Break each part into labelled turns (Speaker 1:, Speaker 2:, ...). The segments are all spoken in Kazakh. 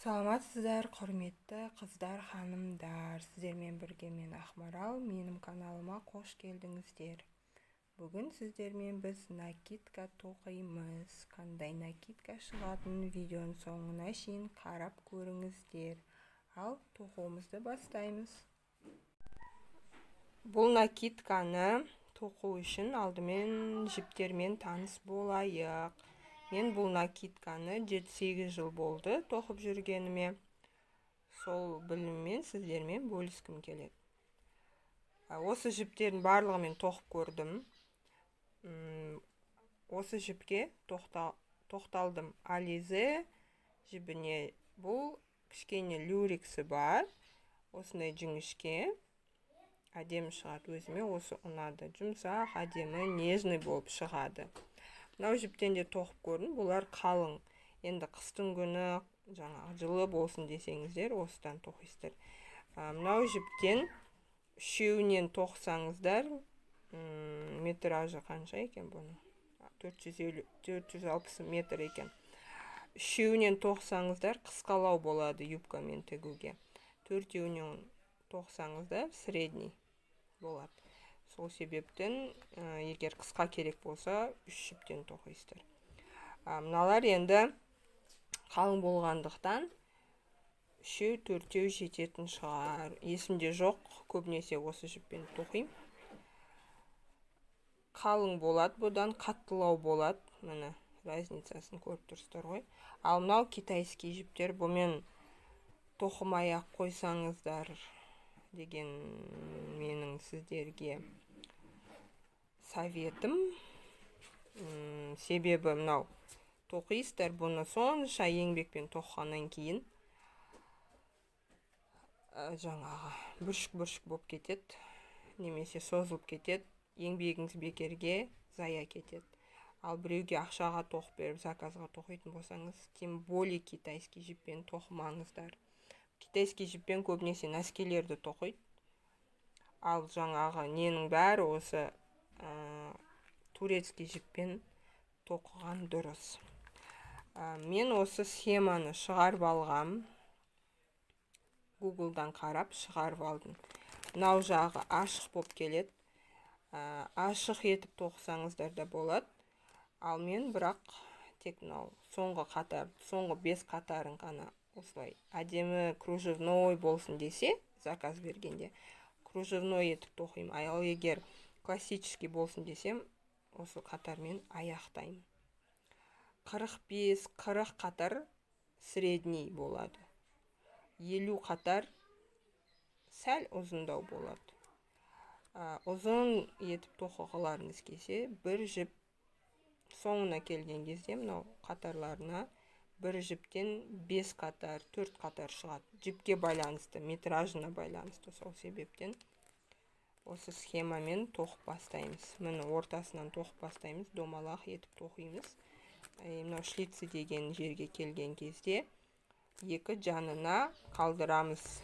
Speaker 1: Саламатсыздар, құрметті қыздар, ханымдар. Сіздермен бірге мен, Ақмарал. Менің каналыма қош келдіңіздер. Бүгін сіздермен біз накидка тоқимыз. Қандай накидка шығатынын видеоның соңына шейін қарап көріңіздер. Ал тоқуымызды бастаймыз. Бұл накидканы тоқу үшін алдымен жіптермен таныс болайық. Мен бұл накидканы 7-8 жыл болды тоқып жүргеніме. Сол біліммен сіздермен бөліскім келеді. Осы жіптердің барлығымен тоқып көрдім. Осы жіпке тоқталдым. Ализе жібіне, бұл кішкене люрексі бар. Осындай жіңішке, әдемі шығады. Өзіме осы ұнады. Жұмсақ, әдемі, нежный болып шығады. Мынау жіптен де тоқып көрдім, бұлар қалың. Енді қыстың күні жаңағы жылы болсын десеңіздер, осыдан тоқисыздар. Мынау жіптен үшеуінен тоқысаңыздар, метражы қанша екен бұның? 450, 460 метр екен. Үшеуінен тоқысаңыздар, қысқалау болады юбкамен тігуге. Төртеуінен тоқысаңыздар, средний болады. Сол себептен, егер қысқа керек болса, үш жіптен тоқисыздар. Мыналар енді қалың болғандықтан үшеу, төртеу жететін шығар. Есімде жоқ, көбінесе осы жіппен тоқимын. Қалың болады, бұдан қаттылау болады. Міне, разницасын көріп тұрсыздар ғой. Ал мынау китайский жіптер, бұмен тоқымай ақ қойсаңыздар деген менің сіздерге советім. Себебі мынау тоқисыздар, бұны сонша еңбекпен тоқығаннан кейін жаңағы бүршік-бүршік болып кетеді, немесе созылып кетеді, еңбегіңіз бекерге зая кетеді. Ал біреуге ақшаға тоқып беріп, заказға тоқитын болсаңыз, тем более китайский жіппен тоқымаңыздар. Китайский жіппен көбінесе носкилерді тоқиды. Ал жаңағы ненің бәрі осы турецкий жіппен тоқыған дұрыс. Мен осы схеманы шығарып алғам. Гуглдан қарап шығарып алдым. Мынау жағы ашық болып келеді. Ашық етіп тоқысаңыздар да болады. Ал мен бірақ тек мынау соңғы қатар, соңғы 5 қатарын ғана осылай әдемі кружевной болсын десе, заказ бергенде кружевной етіп тоқимын. Ал егер классический болсын десем, осы қатармен аяқтаймын. 45-40 қатар средний болады. 50 қатар сәл ұзындау болады. Ұзын етіп тоқығыларыңыз келсе, бір жіп соңына келген кезде мынау қатарларына бір жіптен 5 қатар, 4 қатар шығады. Жіпке байланысты, метражына байланысты. Сол себептен осы схемамен тоқып бастаймыз. Міне, ортасынан тоқып бастаймыз, домалақ етіп тоқимыз. Мынау шлицы деген жерге келген кезде екі жанына қалдырамыз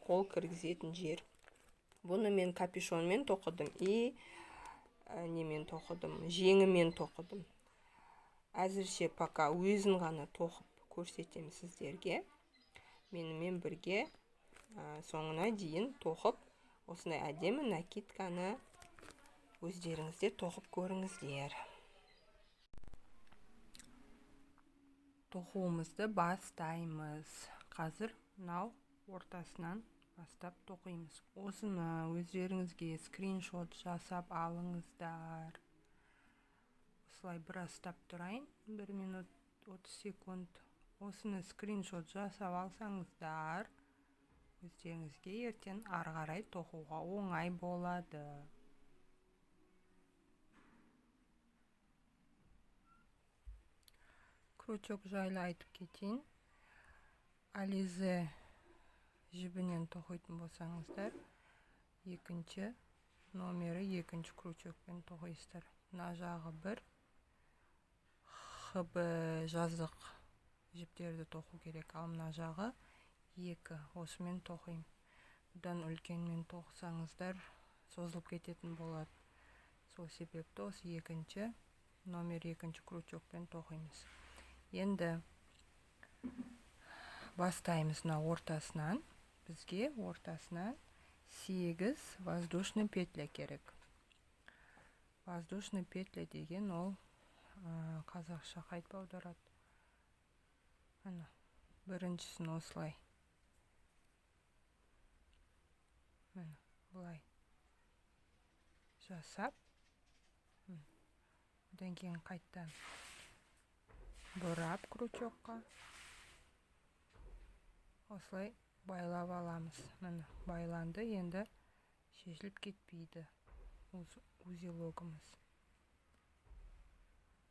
Speaker 1: қол кіргізетін жер. Бұны мен капюшонмен тоқыдым и немен тоқыдым, жеңімен тоқыдым. Әзірше пока өзін ғана тоқып көрсетемін сіздерге. Менімен бірге соңына дейін тоқып, осындай әдемі накидканы өздеріңіз де тоқып көріңіздер. Тоқуымызды бастаймыз. Қазір мынау ортасынан бастап тоқимыз. Осыны өздеріңізге скриншот жасап алыңыздар. Осылай біраз ұстап тұрайын, 1 минут 30 секунд. Осыны скриншот жасап алсаңыздар, өздеріңізге ертең ары қарай тоқуға оңай болады. Крючок жайлы айтып кетейін. Ализе жібінен тоқитын болсаңыздар, екінші номері екінші крючокпен тоқисыздар. Мына жағы бір ХБ жазық жіптерді тоқу керек, ал мына жағы екі, осымен тоқимын. Бұдан үлкенмен тоқысаңыздар созылып кететін болады. Сол себепті осы екінші номер екінші крючокпен тоқимыз. Енді Бастаймыз мына ортасынан. Бізге ортасынан 8 воздушный петля керек. Воздушный петля деген ол қазақша қайтып аударады? Ана біріншісін осылай. Міне, былай жасап, одан кейін қайттан бұрап крючокқа осылай байлап аламыз. Міне, байланды, енді шешіліп кетпейді узелогымыз.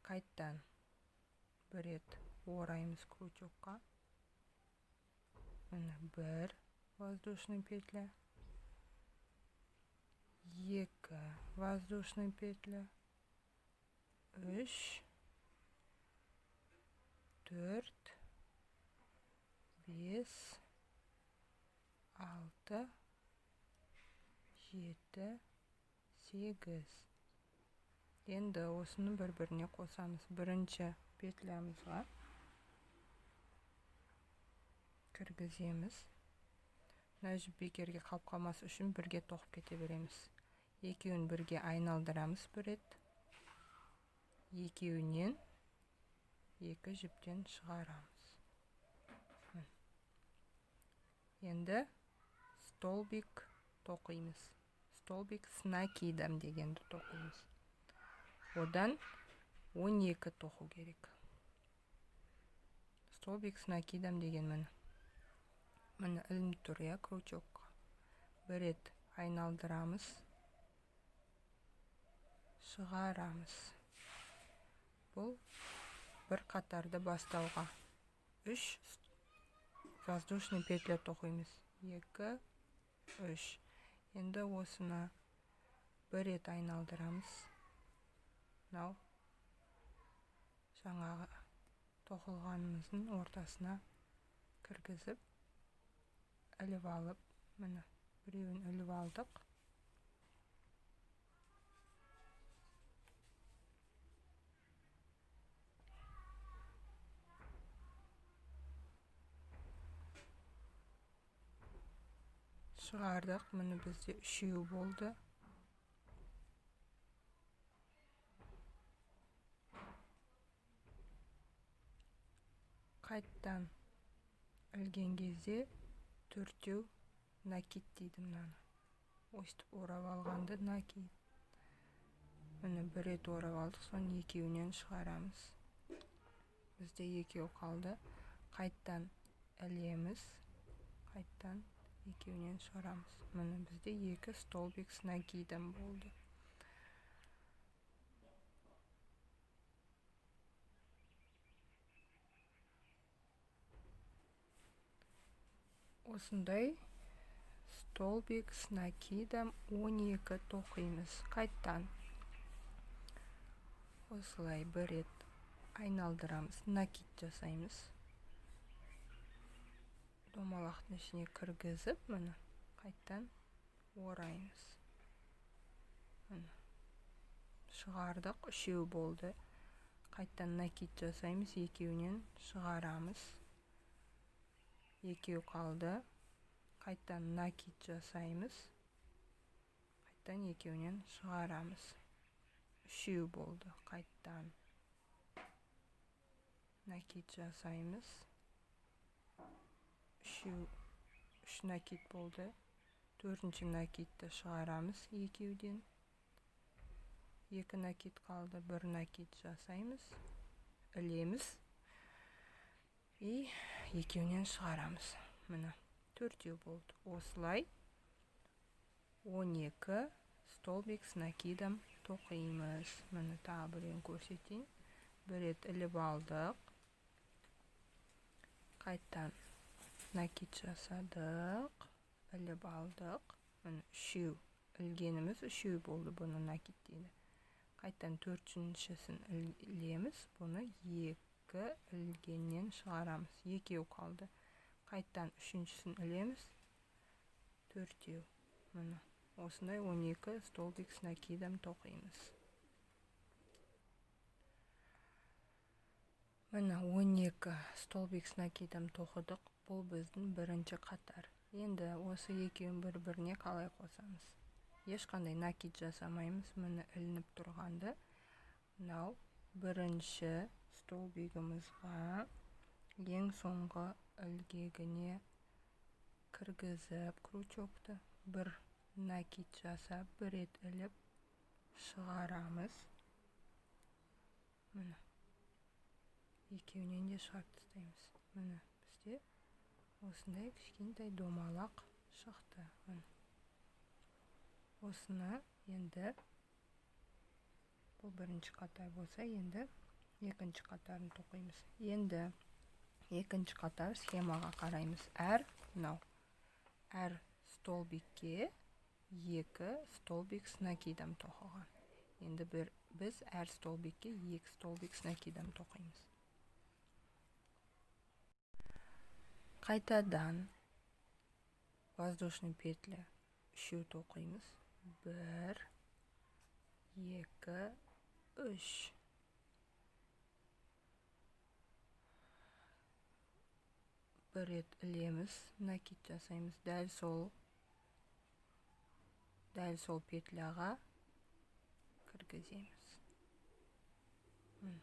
Speaker 1: Қайттан бір рет ораймыз крючокқа. Міне, бір воздушный петля, 2 воздушный петля, 3, 4, 5, 6, 7, 8. Енді осыны бір-біріне қосамыз. Бірінші петлямызға кіргіземіз. Мына жіп бекерге қалып қалмас үшін бірге тоқып кете береміз. Екеуін бірге айналдырамыз бір рет. Екеуінен екі жіптен шығарамыз. Енді столбик тоқимыз. Столбик с накидом дегенді тоқимыз. Одан 12 тоқу керек. Столбик с накидом деген міне. Міне ілініп тұр, иә, крючокқа. Бір рет айналдырамыз. Шығарамыз. Бұл бір қатарды бастауға 3 воздушный петля тоқимыз. 2, 3. Енді осыны бір рет айналдырамыз. Мынау жаңағы тоқылғанымыздың ортасына кіргізіп іліп алып, міне біреуін іліп алдық. Шығардық, міне бізде үшеу болды. Қайттан ілген кезде төртеу накид дейді мынаны. Өстіп орап алғанды накид. Міне бір рет орап алдық, соны екеуінен шығарамыз. Бізде екеу қалды. Қайттан ілеміз, қайттан екеуінен шығарамыз. Міне бізде екі столбик с накидом болды. Осындай столбик с накидом 12 тоқимыз. Қайттан осылай бір рет айналдырамыз, накид жасаймыз. Домалақтың ішіне кіргізіп, міне қайттан ораймыз. Міне шығардық, үшеу болды. Қайттан накид жасаймыз, екеуінен шығарамыз. Екеу қалды. Қайттан накид жасаймыз. Қайттан екеуінен шығарамыз. Үшеу болды. Қайттан накид жасаймыз. Үшеу, үш накид болды. Төртінші накидті шығарамыз екеуден. Екі накид қалды. Бір накид жасаймыз. Ілеміз. И екеуінен шығарамыз. Міне төртеу болды. Осылай 12 столбик с накидом тоқимыз. Міне тағы біреуін көрсетейін. Бір рет іліп алдық. Қайттан накид жасадық. Іліп алдық. Міне үшеу. Ілгеніміз үшеу болды. Бұны накид дейді. Қайттан төртіншісін ілеміз. Бұны екі ілгеннен шығарамыз. Екеу қалды. Қайттан үшіншісін ілеміз. Төртеу. Міне осындай 12 столбик с накидом тоқимыз. Міне 12 столбик с накидом тоқыдық. Бұл біздің бірінші қатар. Енді осы екеуін бір-біріне қалай қосамыз? Ешқандай накид жасамаймыз. Міне, ілініп тұрғанды мынау бірінші столбигімізға ең соңғы ілгегіне кіргізіп крючокты бір накид жасап, бір рет іліп шығарамыз. Міне, екеуінен де шығарып тастаймыз. Міне, бізде осындай кішкентай домалақ шықты. Міне, осыны енді, бұл бірінші қатар болса, енді екінші қатарын тоқимыз. Енді екінші қатар схемаға қараймыз. Әр мынау әр столбикке 2 столбик с накидом тоқыған. Енді біз әр столбикке 2 столбик с накидом тоқимыз. Қайтадан воздушный петля үшеу тоқимыз. 1, 2, 3. Бір рет ілеміз, накид жасаймыз. Дәл сол петляға кіргіземіз. Міне,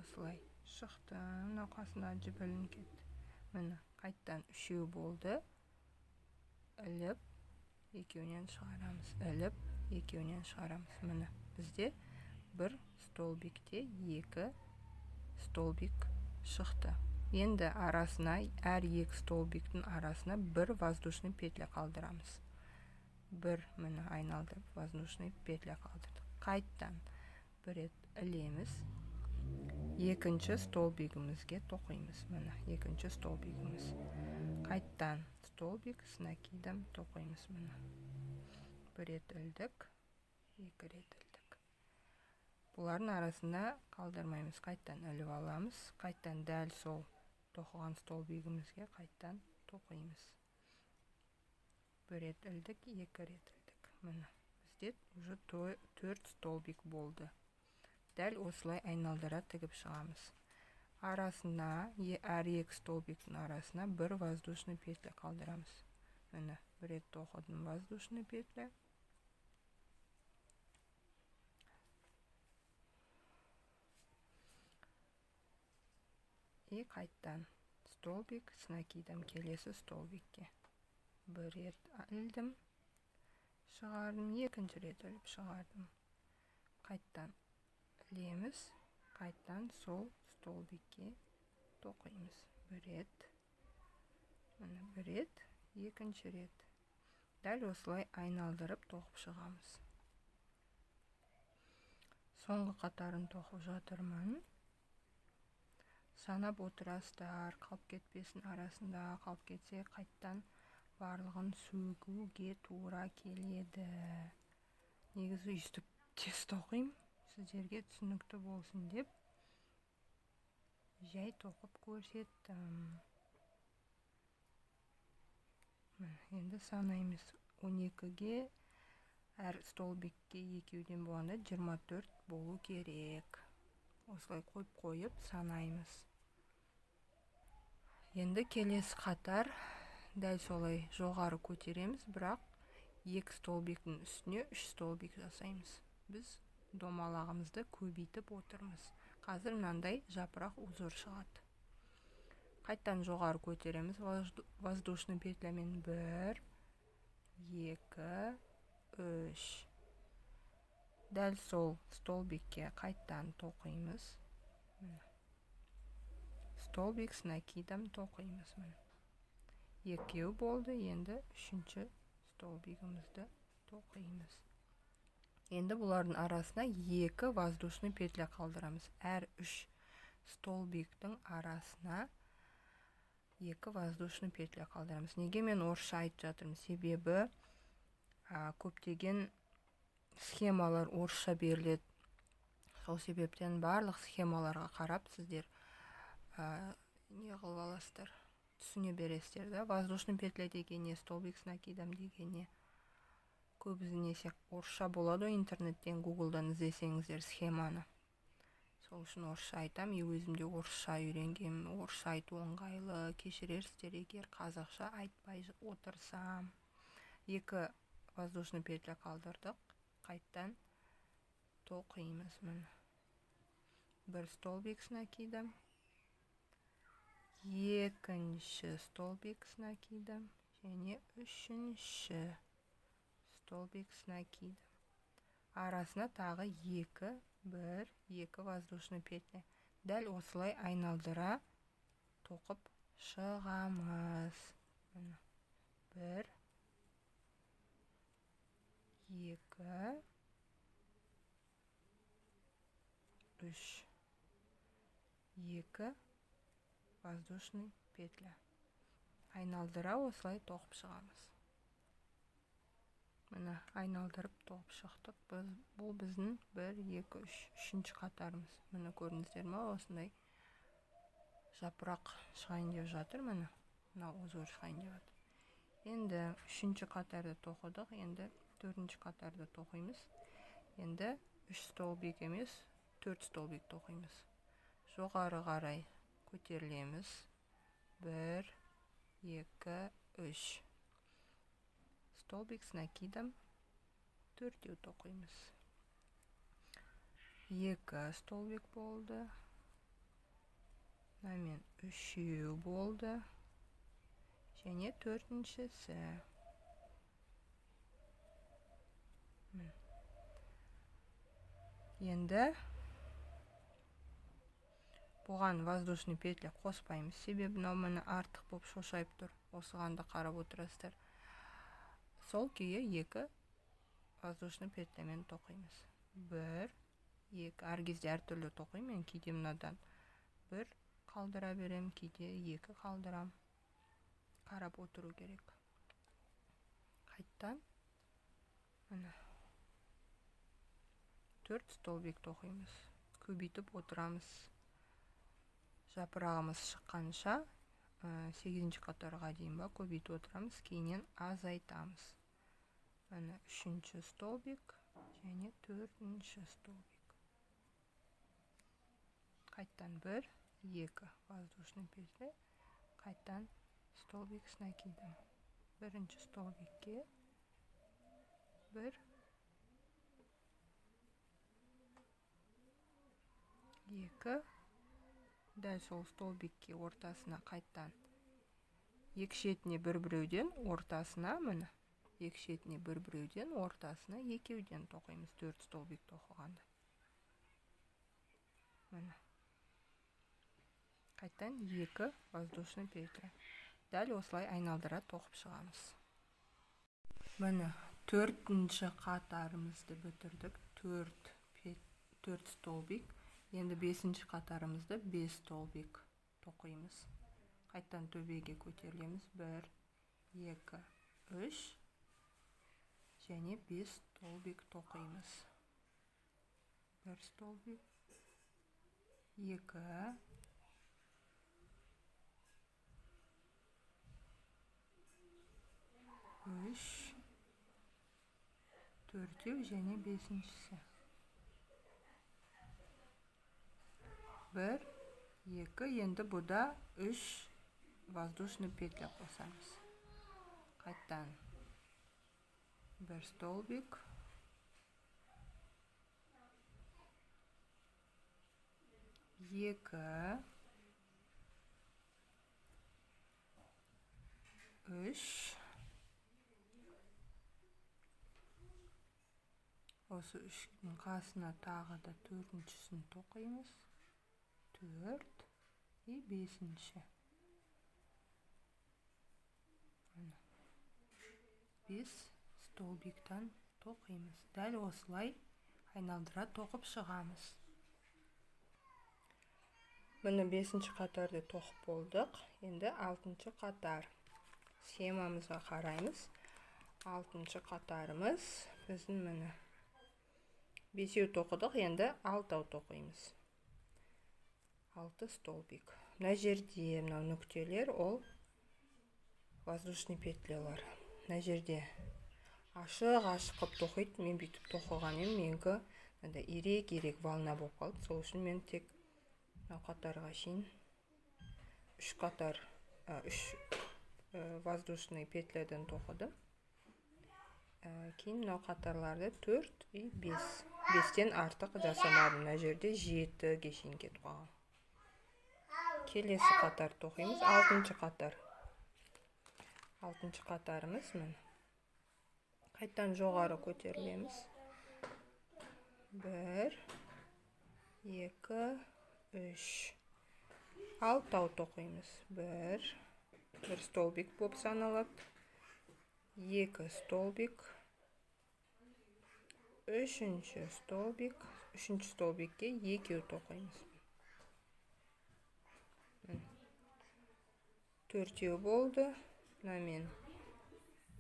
Speaker 1: осылай шықты. Мынау қасына жіп ілініп кетті. Міне, қайттан үшеу болды. Іліп, екеуінен шығарамыз. Іліп, екеуінен шығарамыз. Міне, бізде бір столбикте 2 столбик шықты. Енді арасына, әр 2 столбиктің арасына бір воздушный петля қалдырамыз. Бір, міне, айналдырып воздушный петля қалдырдық. Қайттан бір рет ілеміз. Екінші столбигімізге тоқимыз. Міне, екінші столбигіміз. Қайттан столбик с накидом тоқимыз. Міне, бір рет ілдік, екі рет ілдік. Бұлардың арасында қалдырмаймыз. Қайттан іліп аламыз. Қайттан дәл сол тоқыған столбигімізге қайттан тоқимыз. Бір рет ілдік, екі рет ілдік. Міне, бізде уже 4 столбик болды. Дәл осылай айналдыра тігіп шығамыз. Арасына, әр 2 столбиктің арасына бір воздушный петля қалдырамыз. Міне, бір рет тоқыдым воздушный петля. И қайттан столбик с накидом келесі столбикке. Бір рет ілдім, шығардым, екінші рет іліп шығардым. Қайттан ілеміз, қайттан сол столбикке тоқимыз. Бір рет, міне, бір рет, екінші рет. Дәл осылай айналдырып тоқып шығамыз. Соңғы қатарын тоқып жатырмын. Санап отырасыздар, қалып кетпесін арасында, қалып кетсе қайттан барлығын сөгуге тура келеді. Негізі өйстіп тез тоқимын, сіздерге түсінікті болсын деп жай тоқып көрсеттім. Міне, енді санаймыз. 12-ге әр столбикке екеуден болғанда 24 болу керек. Осылай қойып-қойып санаймыз. Енді келесі қатар дәл солай жоғары көтереміз, бірақ 2 столбиктің үстіне 3 столбик жасаймыз. Біз домалағымызды көбейтіп отырмыз. Қазір мынандай жапырақ узор шығады. Қайттан жоғары көтереміз воздушный петлямен. 1, 2, 3. Дәл сол столбикке қайттан тоқимыз. Міне. Столбик с накидом тоқимыз. Міне. Екеу болды, енді үшінші столбигімізді тоқимыз. Енді бұлардың арасына 2 воздушный петля қалдырамыз. Әр 3 столбиктің арасына 2 воздушный петля қалдырамыз. Неге мен орысша айтып жатырмын? Себебі, көптеген схемалар орысша беріледі. Сол себептен барлық схемаларға қарап сіздер, не қылып аласыздар, түсіне бересіздер, да? Воздушный петля деген не, столбик с накидом деген не. Көбісінесе орысша болады ғой, интернеттен, Гуглдан іздесеңіздер схеманы. Сол Сол үшін орысша айтам, и өзім де орысша үйренгенмін. Орысша айту ыңғайлы, кешірерсіздер, егер қазақша айтпай отырсам. 2 воздушный петля қалдырдық, қайттан тоқимыз. Міне, 1 столбик с накидом, 2-ші столбик с накидом және 3-ші столбик с накидом. Арасына тағы 2, 1, 2 воздушный петля. Дәл осылай айналдыра тоқып шығамыз. Міне, 1, 2, 3, 2 воздушный петля. Айналдыра осылай тоқып шығамыз. Міне, айналдырып тоқып шықтық. Бұл біздің 1, 2, 3, үшінші қатарымыз. Міне, көрдіңіздер ме, осындай жапырақ шығайын деп жатыр. Міне, мынау узор шығайын деп жатыр. Енді үшінші қатарды тоқыдық, енді төртінші қатарды тоқимыз. Енді 3 столбик емес, 4 столбик тоқимыз. Жоғары қарай көтерілеміз. 1, 2, 3. Столбик с накидом 4 тоқимыз. 2 столбик болды. Мынамен 3 болды. Және төртіншісі. Енді бұған воздушный петля қоспаймыз, себебі мынау міне артық болып шошайып тұр. Осыған да қарап отырасыздар. Сол күйі 2 воздушный петлямен тоқимыз. 1, 2. Әр кезде әртүрлі тоқимын. Мен кейде мынадан 1 қалдыра беремін, кейде 2 қалдырам. Қарап отыру керек. Қайттан міне 4 столбик тоқимыз. Көбейтіп отырамыз. Жапырағымыз шыққанша, 8-ші қатарға дейін ба көбейтіп отырамыз, кейіннен азайтамыз. Міне 3-ші столбик және 4-ші столбик. Қайттан 1, 2 воздушный петля, қайттан столбик с накидом. 1-ші столбикке 1, 2, дәл сол столбикке ортасына қайттан екі шетіне бір біреуден ортасына, міне, екі шетіне бір біреуден ортасына екеуден тоқимыз 4 столбик тоқығанда. Міне, қайттан 2 воздушный петля. Дәл осылай айналдыра тоқып шығамыз. Міне, 4-ші қатарымызды бітірдік. 4 столбик. Енді 5-ші қатарымызды 5 столбик тоқимыз. Қайттан төбеге көтерілеміз. 1, 2, 3 және 5 столбик тоқимыз. 1 столбик, 2, 3, 4 және 5-шісі. 1, 2, енді бұда 3 воздушный петля қосамыз. Қайттан 1 столбик, 2, 3, осы 3-дің қасына тағы да 4-шісін тоқимыз. 4 и 5-ші. 5 столбиктан тоқимыз. Дәл осылай айналдыра тоқып шығамыз. Міне 5-ші қатарды тоқып болдық. Енді 6-шы қатар. Схемамызға қараймыз. 6-шы қатарымыз біздің міне 5-еу тоқыдық, енді 6-ау тоқимыз. 6 столбик. Мына жерде мынау нүктелер ол воздушный петлялар. Мына жерде ашық-ашық қылып тоқиды. Мен бүйтіп тоқыған едім, менікі Мынандай ирек-ирек волна болып қалды. Сол үшін мен тек мынау қатарға шейін 3 қатар, 3 воздушный петлядан тоқыдым. Кейін мынау қатарларды 4 и 5. 5-тен артық жасамадым. Мына жерде 7-ге шейін кетіп қалған. Келесі қатар тоқимыз. 6-шы қатар. 6-шы қатарымыз міне. Қайтадан жоғары көтерілеміз. 1, 2, 3. Алтау тоқимыз. 1, бір столбик болып саналады. 2 столбик. 3-ші столбик. 3-ші столбикке екеу тоқимыз. 4 болды. Мынамен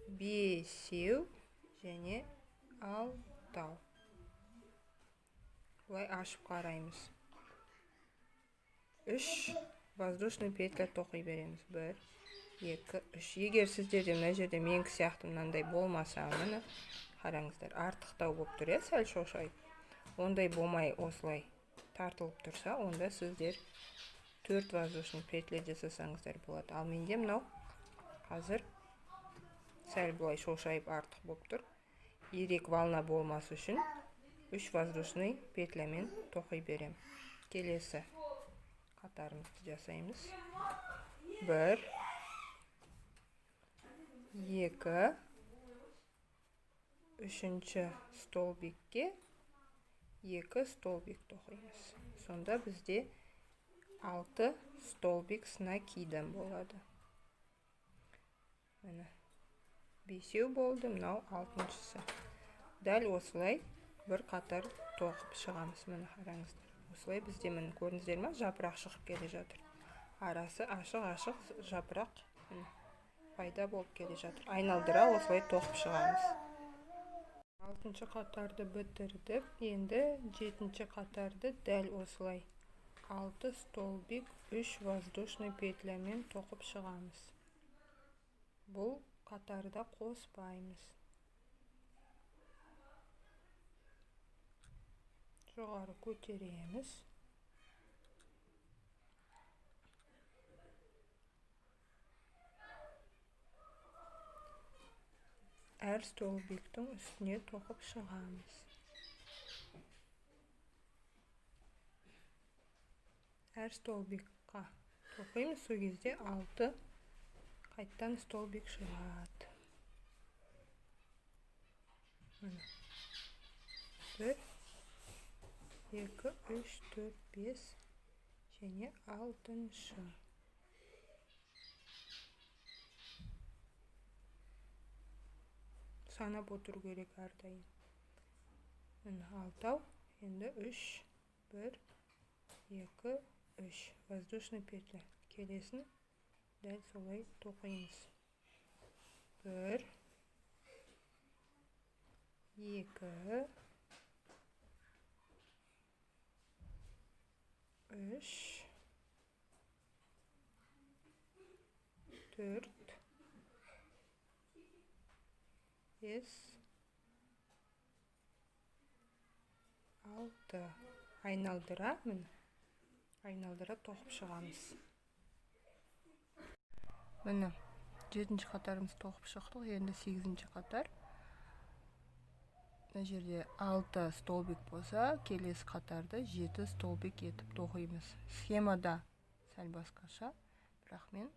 Speaker 1: 5 және 6. Былай ашып қараймыз. 3 воздушный петля тоқи береміз. 1, 2, 3. Егер сіздерде мына жерде менікі сияқты мынандай болмаса, міне қараңыздар, артықтау болып тұр, иә, сәл шошайып. Ондай болмай осылай тартылып тұрса, онда сіздер 4 воздушный петля жасасаңыздар болады. Ал менде мынау қазір сәл былай шошайып артық болып тұр. Ирек волна болмас үшін 3 воздушный петлямен тоқи берем. Келесі қатарымызды жасаймыз. 1, 2, 3-ші столбикке 2 столбик тоқимыз. Сонда бізде 6 столбик с накидом болады. Міне, 5 болды, мынау 6-шысы. Дәл осылай бір қатар тоқып шығамыз. Міне қараңыздар. Осылай бізде міне көрдіңіздер ме, жапырақ шығып келе жатыр. Арасы ашық-ашық жапырақ міне пайда болып келе жатыр. Айналдыра осылай тоқып шығамыз. 6-шы қатарды бітірдік. Енді 7-ші қатарды дәл осылай 6 столбик 3 воздушный петлямен тоқып шығамыз. Бұл қатарда қоспаймыз. Жоғары көтереміз. Әр столбиктің үстіне тоқып шығамыз. Әр столбикқа тоқимыз, сол кезде 6 қайттан столбик шығады. Міне. 1, 2, 3, 4, 5 және 6-шы. Санап отыру керек әрдайым. Міне 6, енді 3, 1, 2, 3. Воздушный петля. Келесін дәл солай тоқимыз. 1, 2, 3, 4, 5, 6. Айналдыра, міне, айналдыра тоқып шығамыз. Міне, 7-ші қатарымыз тоқып шықтық. Енді 8-ші қатар. Мына жерде 6 столбик болса, келесі қатарда 7 столбик етіп тоқимыз. Схемада сәл басқаша, бірақ мен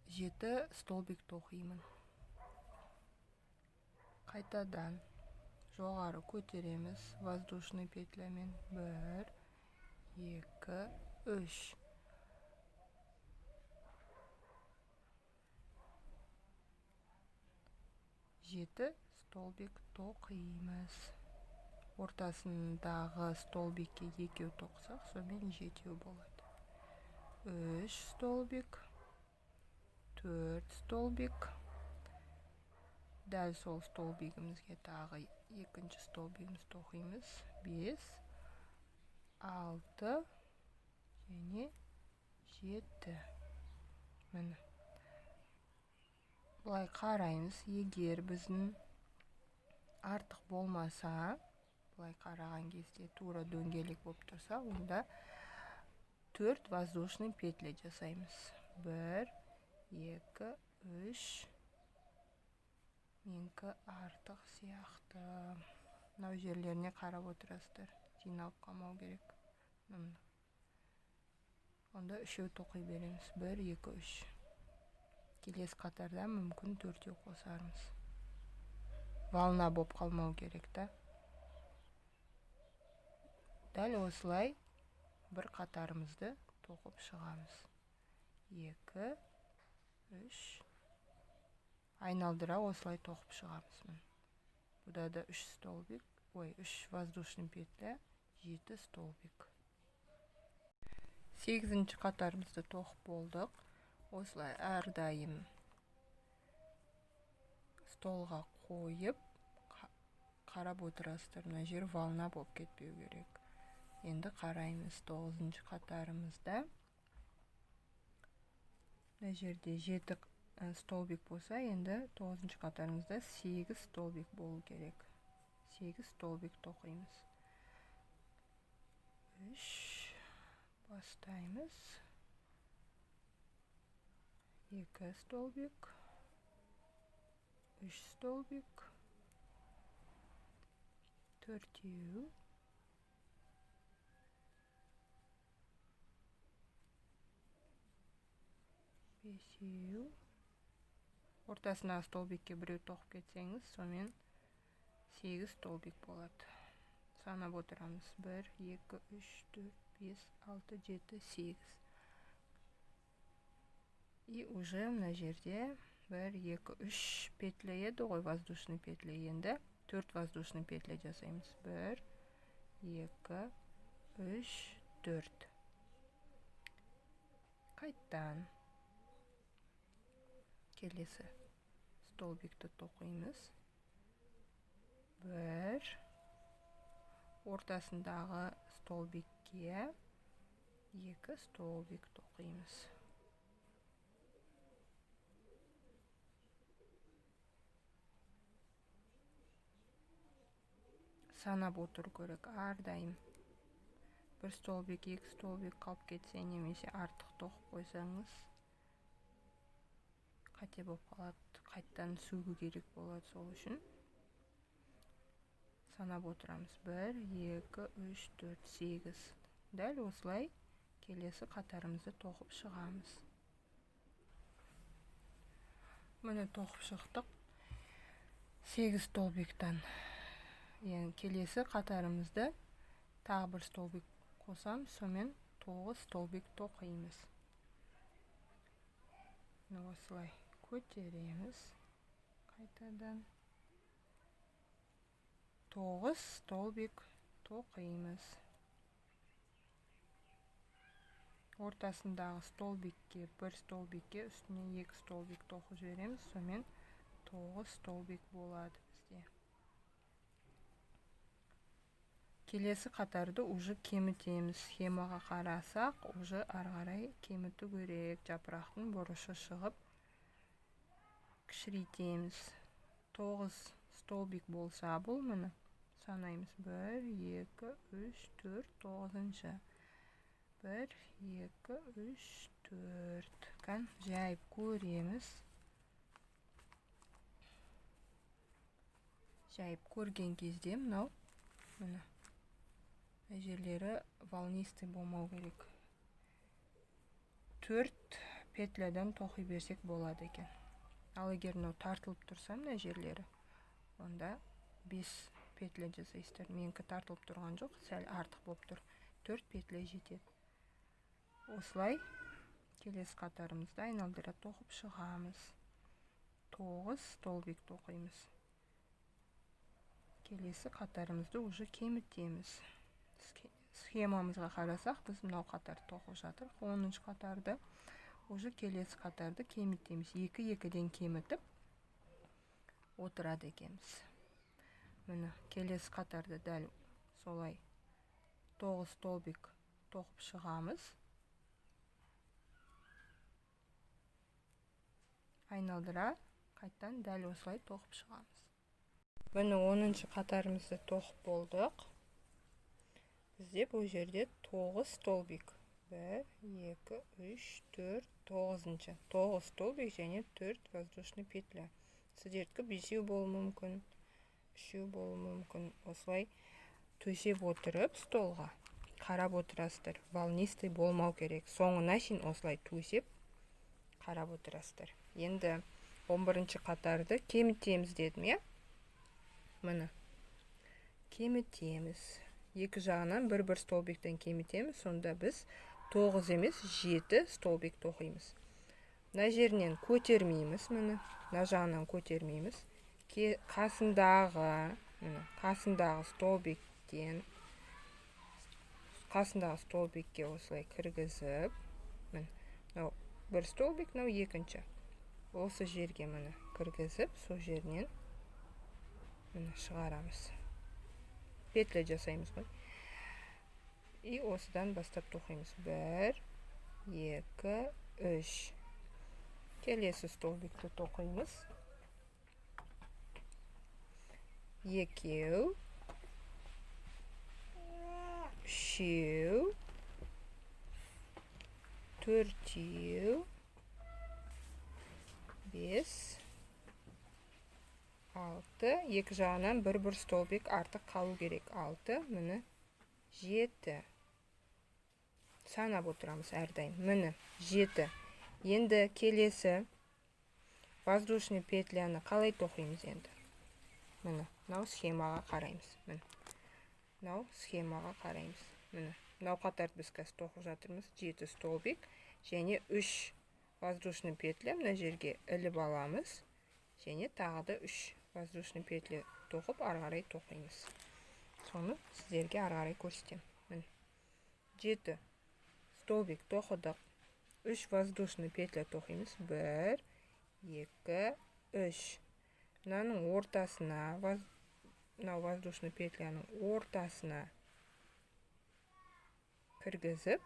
Speaker 1: 7 столбик тоқимын. Қайтадан жоғары көтереміз воздушный петлямен. 1, 2, 3. 7 столбик тоқимыз. Ортасындағы столбикке екеу тоқсақ, сонымен 7 болады. 3 столбик, 4 столбик. Дәл сол столбигімізге тағы екінші столбигіміз тоқимыз. 5, 6 және 7. Міне. Былай қараймыз, егер біздің артық болмаса, былай қараған кезде тура дөңгелек болып тұрса, онда 4 воздушный петля жасаймыз. 1, 2, 3. Менікі артық сияқты. Мынау жерлеріне қарап отырасыздар, жиналып қалмау керек. Онда үшеу тоқи береміз. 1, 2, 3. Келесі қатарда мүмкін төртеу қосармыз. Волна болып қалмау керек та. Дәл осылай бір қатарымызды тоқып шығамыз. 2, 3. Айналдыра осылай тоқып шығамыз. Бұда да 3 столбик, ой, 3 воздушный петля, 7 столбик. 8-ші қатарымызды тоқып болдық. Осылай әрдайым столға қойып қарап отырасыздар. Мына жер волна болып кетпеу керек. Енді қараймыз 9-шы қатарымызда. Мына жерде 7 столбик болса, енді 9-шы қатарымызда 8 столбик болу керек. 8 столбик тоқимыз. 3 бастаймыз. 2 столбик, 3 столбик, 4, 5. Ортасына столбикке біреу тоқып кетсеңіз, сонымен 8 столбик болады. Санап отырамыз. 1, 2, 3, 4, 5, 6, 7, 8. И уже мына жерде 1, 2, 3 петля еді ғой, воздушный петля. Енді 4 воздушный петля жасаймыз. 1, 2, 3, 4. Қайттан келесі столбикті тоқимыз. 1, ортасындағы столбикке 2 столбик тоқимыз. Санап отыру керек әрдайым. Бір столбик, 2 столбик қалып кетсе, немесе артық тоқып қойсаңыз, қате болып қалады, қайттан сөгу керек болады. Сол үшін санап отырамыз. 1, 2, 3, 4, 8. Дәл осылай келесі қатарымызды тоқып шығамыз. Міне тоқып шықтық 8 столбиктан. Енді келесі қатарымызды тағы бір столбик қосамыз, сонымен 9 столбик тоқимыз. Міне осылай көтереміз қайтадан. 9 столбик тоқимыз. Ортасындағы столбикке бір столбикке үстіне 2 столбик тоқып жібереміз, сонымен 9 столбик болады бізде. Келесі қатарды уже кемітеміз. Схемаға қарасақ, уже ары қарай кеміту керек. Жапырақтың бұрышы шығып кішірейтеміз. 9 столбик болса бұл, міне санаймыз. 1, 2, 3, 4, 9-шы. 1, 2, 3, 4. Кән жайып көреміз. Жайып көрген кезде мынау, міне, мына жерлері волнистый болмау керек. 4 петлядан тоқи берсек болады екен. Ал егер мынау тартылып тұрса мына жерлері, онда 5 петля жасайсыздар. Менікі тартылып тұрған жоқ, сәл артық болып тұр. 4 петля жетеді. Осылай келесі қатарымызды айналдыра тоқып шығамыз. 9 столбик тоқимыз. Келесі қатарымызды уже кемітеміз. Схемамызға қарасақ, біз мынау қатар тоқып жатырмыз. 10-шы қатарды уже келесі қатарды кемітеміз. 2-2-ден кемітіп отырады екенбіз. Міне келесі қатарды дәл солай 9 столбик тоқып шығамыз. Айналдыра қайттан дәл осылай тоқып шығамыз. Міне, 10-шы қатарымызды тоқып болдық. Бізде бұл жерде 9 столбик. 1, 2, 3, 4, 9-шы. 9 столбик және 4 воздушный петля. Сіздердікі 5 болуы мүмкін, 3 болуы мүмкін. Осылай төсеп отырып столға қарап отырасыздар. Волнистый болмау керек. Соңына шейін осылай төсеп қарап отырасыздар. Енді 11-ші қатарды кемітеміз дедім, иә? Міне, кемітеміз. Екі жағынан бір-бір столбиктен кемітеміз. Сонда біз 9 емес, 7 столбик тоқимыз. Мына жерінен көтермейміз, міне, мына жағынан көтермейміз. Қасындағы, міне, қасындағы столбиктен, қасындағы столбикке осылай кіргізіп, міне, мынау бір столбик, мынау екінші. Осы жерге, міне, кіргізіп, сол жерінен міне шығарамыз. Петля жасаймыз ғой. И осыдан бастап тоқимыз. 1, 2, 3. Келесі столбикті тоқимыз. 2, 3, 4, 5, 6. Екі жағынан бір-бір столбик артық қалу керек. 6, міне, 7. Санап отырамыз әрдайым. Міне, 7. Енді келесі воздушный петляны қалай тоқимыз енді? Міне, мынау схемаға қараймыз. Міне, мынау схемаға қараймыз. Міне, мынау қатарды біз қазір тоқып жатырмыз. 7 столбик және 3 воздушный петля мына жерге іліп аламыз. Және тағы да 3 воздушный петля тоқып, ары қарай тоқимыз. Соны сіздерге ары қарай көрсетемін. Міне, 7 столбик тоқыдық. 3 воздушный петля тоқимыз. 1, 2, 3. Мынаның ортасына, мынау воздушный петляның ортасына кіргізіп,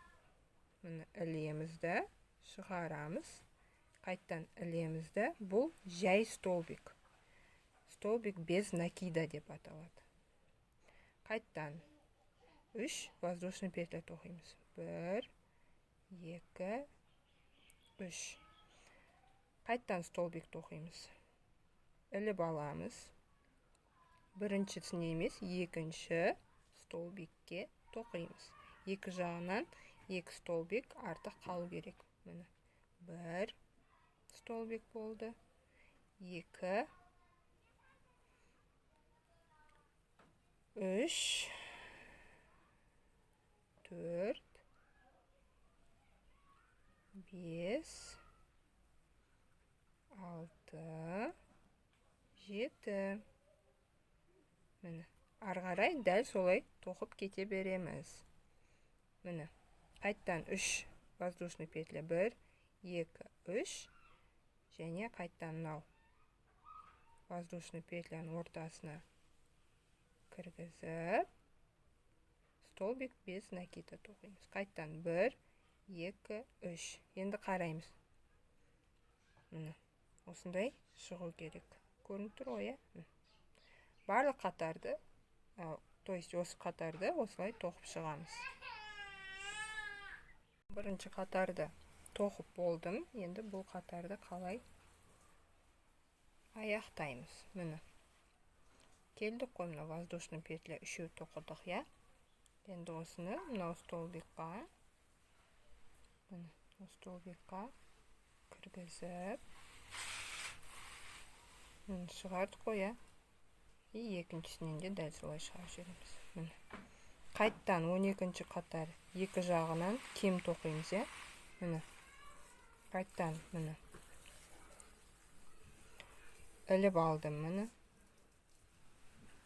Speaker 1: міне, ілеміз да шығарамыз. Қайттан ілеміз да. Бұл жай столбик. Столбик без накида деп аталады. Қайттан 3 воздушный петля тоқимыз. 1, 2, 3. Қайттан столбик тоқимыз. Іліп аламыз. Біріншісіне емес, екінші столбикке тоқимыз. Екі жағынан 2 столбик артық қалу керек. Міне, 1 столбик болды. 2, 3, 4, 5, 6, 7. Міне, ары қарай дәл солай тоқып кете береміз. Міне, қайттан 3 воздушный петля. 1, 2, 3. Және қайттан мынау воздушный петляның ортасына кіргізіп, столбик без накида тоқимыз. Қайттан 1, 2, 3. Енді қараймыз. Міне, осындай шығу керек. Көрініп тұр ғой, иә? Барлық қатарды, то есть осы қатарды осылай тоқып шығамыз. Бірінші қатарды тоқып болдым. Енді бұл қатарды қалай аяқтаймыз? Міне, келдік қой, мына воздушный петля үшеу тоқыдық, иә? Енді осыны мынау столбикқа, міне, столбикқа кіргізіп, міне, шығардық қой, иә? И екіншісінен де дәл солай шығарып жібереміз. Міне, қайттан 12-ші қатар екі жағынан кем тоқимыз, иә? Міне, қайттан, міне, іліп алдым. Міне,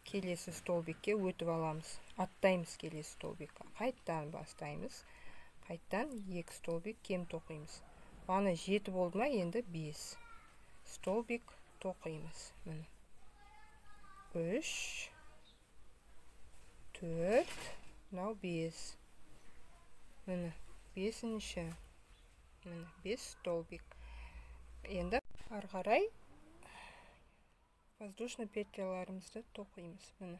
Speaker 1: келесі столбикке өтіп аламыз. Аттаймыз келесі столбикке. Қайттан бастаймыз. Қайттан 2 столбик кем тоқимыз. Бағана 7 болды ма, енді 5 столбик тоқимыз. Міне, 3, 4, мынау 5. Міне, 5-ші. Міне, 5 столбик. Енді ары қарай Воздушный петляларымызды тоқимыз. Міне,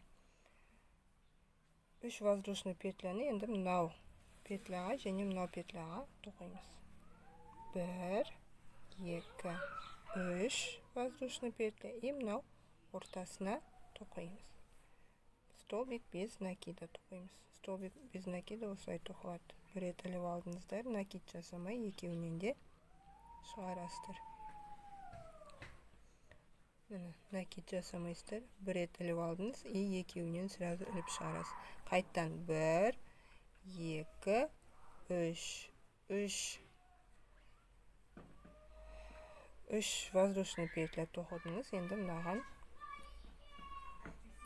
Speaker 1: 3 воздушный петляны енді мынау петляға және мынау петляға тоқимыз. 1, 2, 3 воздушный петля и мынау ортасына тоқимыз. Столбик без накида тоқимыз. Столбик без накида осылай тоқылады. Бір рет іліп алдыңыздар, накид жасамай екеуінен де шығарасыздар. Міне, накид жасамайсыздар, бір рет іліп алдыңыз и екеуінен сразу іліп шығарасыз. Қайттан 1, 2, 3, 3, 3 воздушный петля тоқыдыңыз. Енді мынаған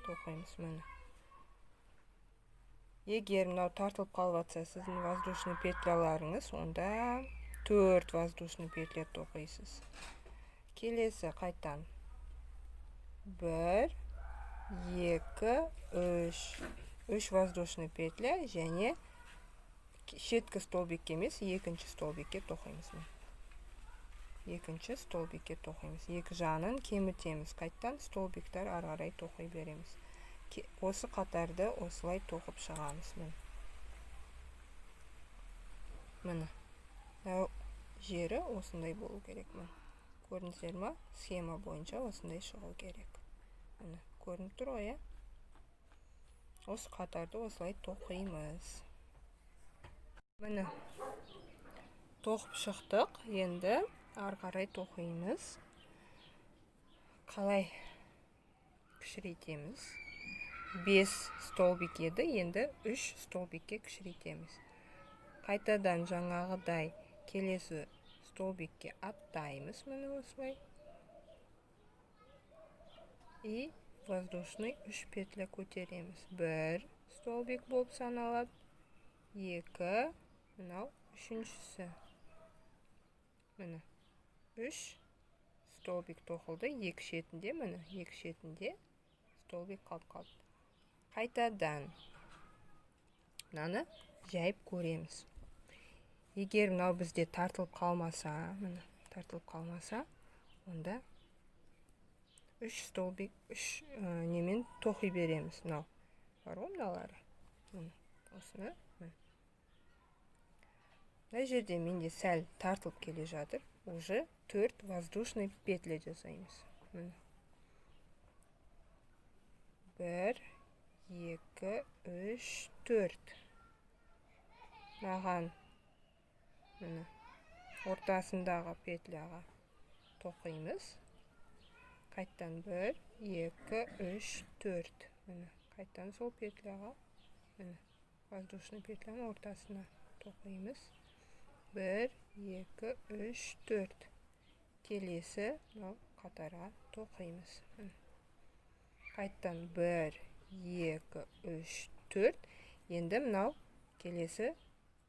Speaker 1: тоқимыз. Міне, егер мынау тартылып қалып жатса сіздің воздушный петляларыңыз, онда 4 воздушный петля тоқисыз. Келесі қайттан 1, 2, 3, 3 воздушный петля және шеткі столбикке емес, екінші столбикке тоқимыз. Екінші столбикке тоқимыз. Екі жағынан кемітеміз. Қайттан столбиктер ары қарай тоқи береміз. Осы қатарды осылай тоқып шығамыз. Міне, міне, мынау жері осындай болу керек. Міне, көрдіңіздер ма? Схема бойынша осындай шығу керек. Міне, көрініп тұр ғой, иә? Осы қатарды осылай тоқимыз. Міне, тоқып шықтық. Енді ары қарай тоқимыз. Қалай кішірейтеміз? 5 столбик еді, енді 3 столбикке кішірейтеміз. Қайтадан жаңағыдай келесі столбикке аттаймыз, міне осылай. И воздушный 3 петля көтереміз. 1 столбик болып саналады, 2, мынау үшіншісі. Міне, 3 столбик тоқылды, екі шетінде, міне, екі шетінде столбик қалып қалды. Қайтадан мынаны жайып көреміз. Егер мынау бізде тартылып қалмаса, міне, тартылып қалмаса, онда 3 столбик, 3 немен тоқи береміз. Мынау бар ғой, мыналары. Міне, осыны. Мына жерде менде сәл тартылып келе жатыр. Уже 4 воздушный петля жасаймыз. Міне. 1, 2, 3, 4. Маған, міне, ортасындағы петляға тоқимыз. Қайттан 1, 2, 3, 4. Міне, қайттан сол петляға, міне, воздушный петляның ортасына тоқимыз. 1, 2, 3, 4. Келесі мынау қатарға тоқимыз. Қайттан 1, 2, 3, 4. Енді мынау келесі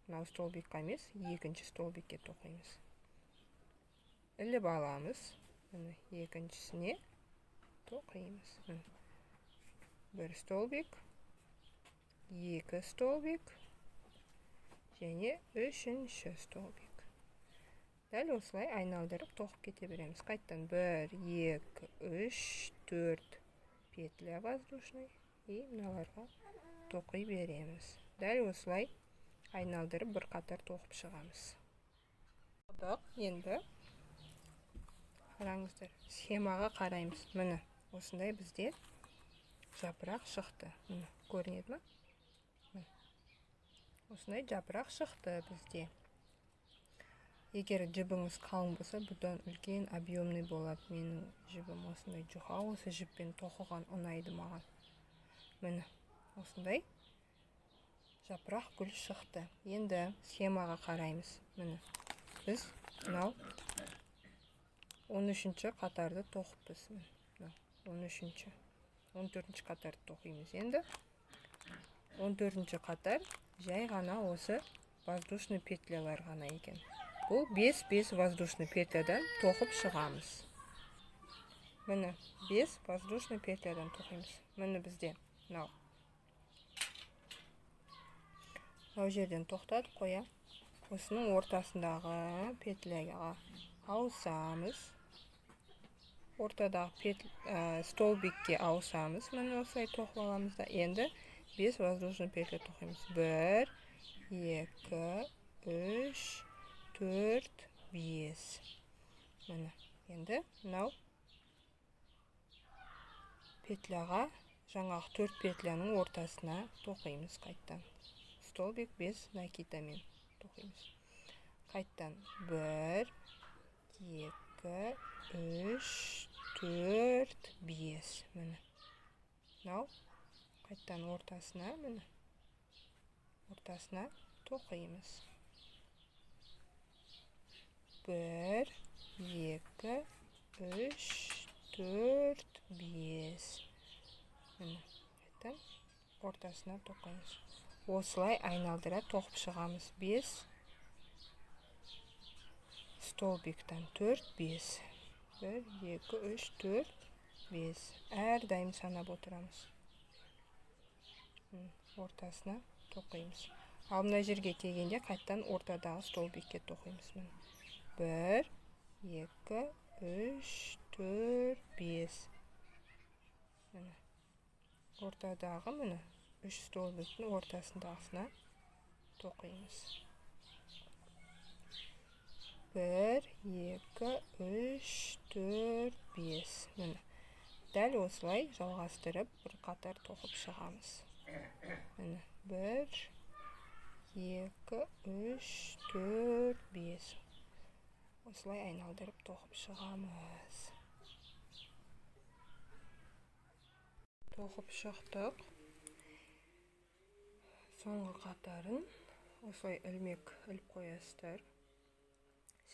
Speaker 1: мынау столбикқа емес, екінші столбикке тоқимыз. Іліп аламыз. Міне, екіншісіне тоқимыз. 1 столбик, 2 столбик және үшінші столбик. Дәл осылай айналдырып тоқып кете береміз. Қайттан 1, 2, 3, 4 петля воздушный и мыналарға тоқи береміз. Дәл осылай айналдырып бір қатар тоқып шығамыз. Енді қараңыздар, схемаға қараймыз. Міне, осындай бізде жапырақ шықты. Міне, көрінеді ма? Міне. Осындай жапырақ шықты бізде. Егер жібіңіз қалың болса, бұдан үлкен объемный болады. Менің жібім осындай жұқа, осы жіппен тоқыған ұнайды маған. Міне, осындай жапырақ гүл шықты. Енді схемаға қараймыз. Міне, біз мынау 13-ші қатарды тоқыппыз. Міне, 13-ші, 14-ші қатарды тоқимыз. Енді 14-ші қатар жай ғана осы воздушный петлялар ғана екен. Бұл 5-5 воздушный петлядан тоқып шығамыз. Міне, 5 воздушный петлядан тоқимыз. Міне, бізде мынау жерден тоқтатып қоя. Осының ортасындағы петляға ауысамыз. Ортадағы столбикке ауысамыз. Міне, осылай тоқып аламыз да, енді 5 воздушный петля тоқимыз. 1, 2, 3, 4, 5. Міне, енді мынау петляға, жаңағы 4 петляның ортасына тоқимыз қайттан. Столбик без накидамен тоқимыз. Қайттан 1, 2, 3, 4, 5. Міне, мынау қайттан ортасына, міне, ортасына тоқимыз. 1, 2, 3, 4, 5. Міне, қайттан ортасына тоқимыз. Осылай айналдыра тоқып шығамыз. 5 столбиктан 4, 5. 1, 2, 3, 4, 5. Әрдайым санап отырамыз. Ортасына тоқимыз. Ал мына жерге келгенде қайттан ортадағы столбикке тоқимыз. Міне, 1, 2, 3, 4, 5. Міне, ортадағы, міне, 3 столбиктің ортасындағысына тоқимыз. 1, 2, 3, 4, 5. Міне, дәл осылай жалғастырып бір қатар тоқып шығамыз. Міне, 1, 2, 3, 4, 5. Осылай айналдырып тоқып шығамыз. Тоқып шықтық. Соңғы қатарын осылай ілмек іліп қоясыздар.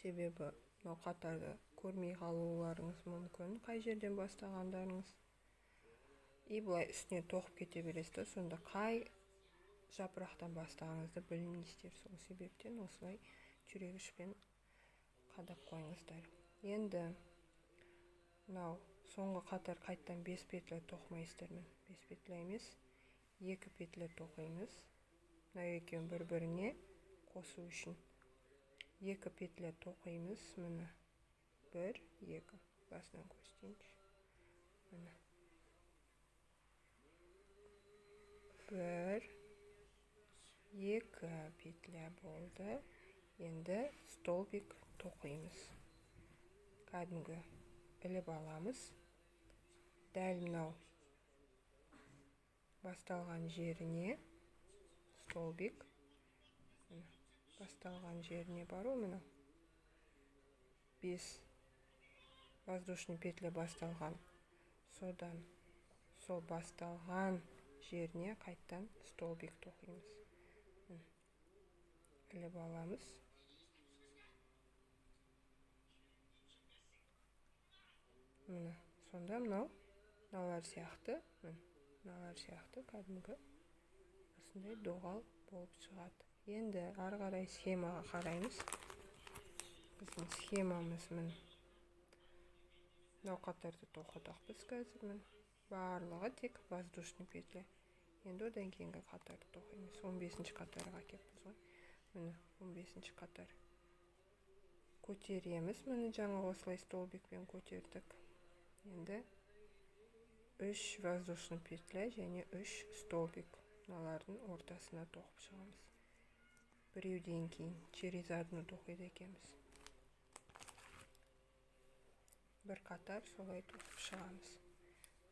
Speaker 1: Себебі мынау қатарды көрмей қалуларыңыз мүмкін, қай жерден бастағандарыңыз. И былай үстіне тоқып кете бересіздер, сонда қай жапырақтан бастағаныңызды білмейсіздер. Сол себептен осылай түйрегішпен қадап қойыңыздар. Енді мынау соңғы қатар қайттан 5 петля тоқымайсыздар. Міне, 5 петля емес, 2 петля тоқимыз. Мына екеуін бір-біріне қосу үшін 2 петля тоқимыз. Міне, 1, 2. Басынан көрсетейінші. Міне, 1, 2 петля болды. Енді столбик тоқимыз. Кәдімгі іліп аламыз. Дәл мынау басталған жеріне столбик, басталған жеріне бару, мынау 5 воздушный петля басталған, содан сол басталған жеріне қайттан столбик тоқимыз. Іліп аламыз. Міне, сонда мынау мыналар сияқты, мыналар сияқты кәдімгі осындай доғал болып шығады. Енді ары қарай схемаға қараймыз. Біздің схемамыз, міне, мынау қатарды тоқыдық біз қазір, міне, барлығы тек воздушный петля. Енді одан кейінгі қатарды тоқимыз. 15-ші қатарға келіппіз ғой. Міне, 15-ші қатар көтереміз. Міне, жаңа осылай столбикпен көтердік. Енді 3 воздушный петля және 3 столбик мыналардың ортасына тоқып шығамыз. Біреуден кейін через одну тоқиды екенбіз. Бір қатар солай тоқып шығамыз.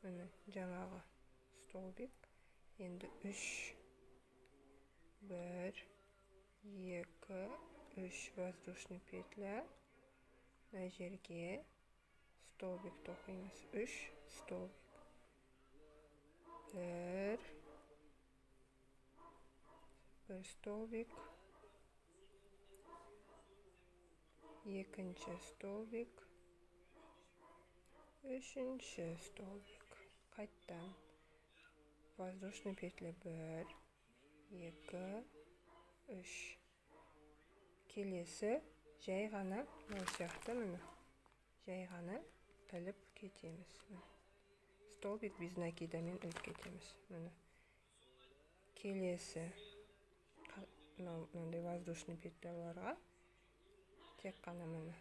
Speaker 1: Міне, жаңағы столбик. Енді 3, 1, 2, 3 воздушный петля. Мына жерге столбик тоқимыз. 3 столбик. 1, 1 столбик, 2 столбик, 3 столбик. Қайттан воздушный петля 1, 2, 3. Келесі жай ғана мынау сияқты, міне, жай ғана іліп кетеміз. Столбик без накидамен іліп кетеміз. Міне, келесі мынандай воздушный петляларға тек қана міне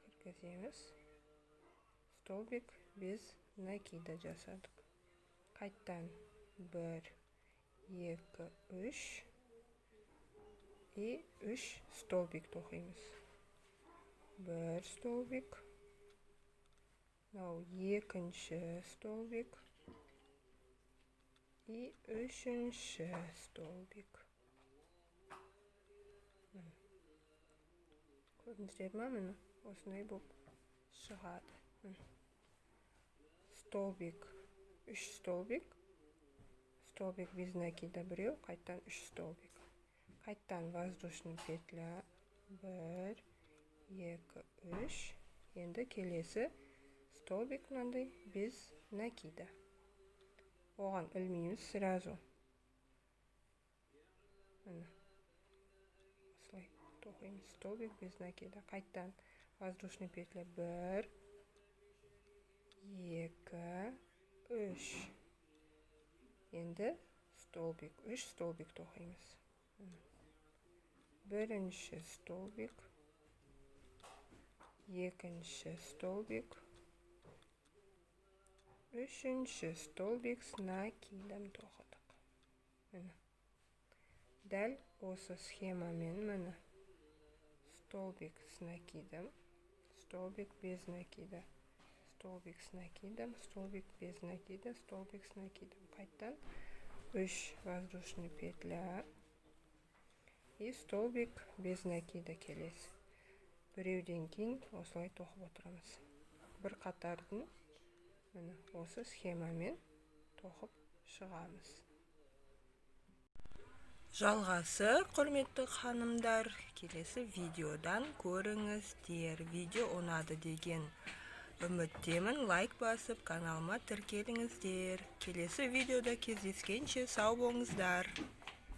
Speaker 1: кіргіземіз. Столбик без накида жасадық. Қайттан бір, екі, үш и үш столбик тоқимыз. Бір столбик, мынау екінші столбик и үшінші столбик. Міне. Көрдіңіздер ма? Міне, осындай болып шығады. Міне. Столбик, үш столбик, столбик без накида біреу, қайттан үш столбик, қайттан воздушный петля, бір, екі, үш. Енді келесі столбик мынандай без накида, оған ілмейміз сразу. Міне, осылай тоқимыз. Столбик без накида, қайттан воздушный петля, бір, екі, үш. Енді столбик, үш столбик тоқимыз. Міне. Бірінші столбик, екінші столбик, үшінші столбик с накидом тоқыдық. Міне, дәл осы схемамен. Міне, столбик с накидом, столбик без накида, столбик с накидом, столбик без накида, столбик с накидом, қайттан үш воздушный петля и столбик без накида. Келесі біреуден кейін осылай тоқып отырамыз. Бір қатардың, міне, осы схемамен тоқып шығамыз. Жалғасы, құрметті ханымдар, келесі видеодан көріңіздер. Видео ұнады деген үміттемін. Лайк басып, каналыма тіркеліңіздер. Келесі видеода кездескенше сау болыңыздар.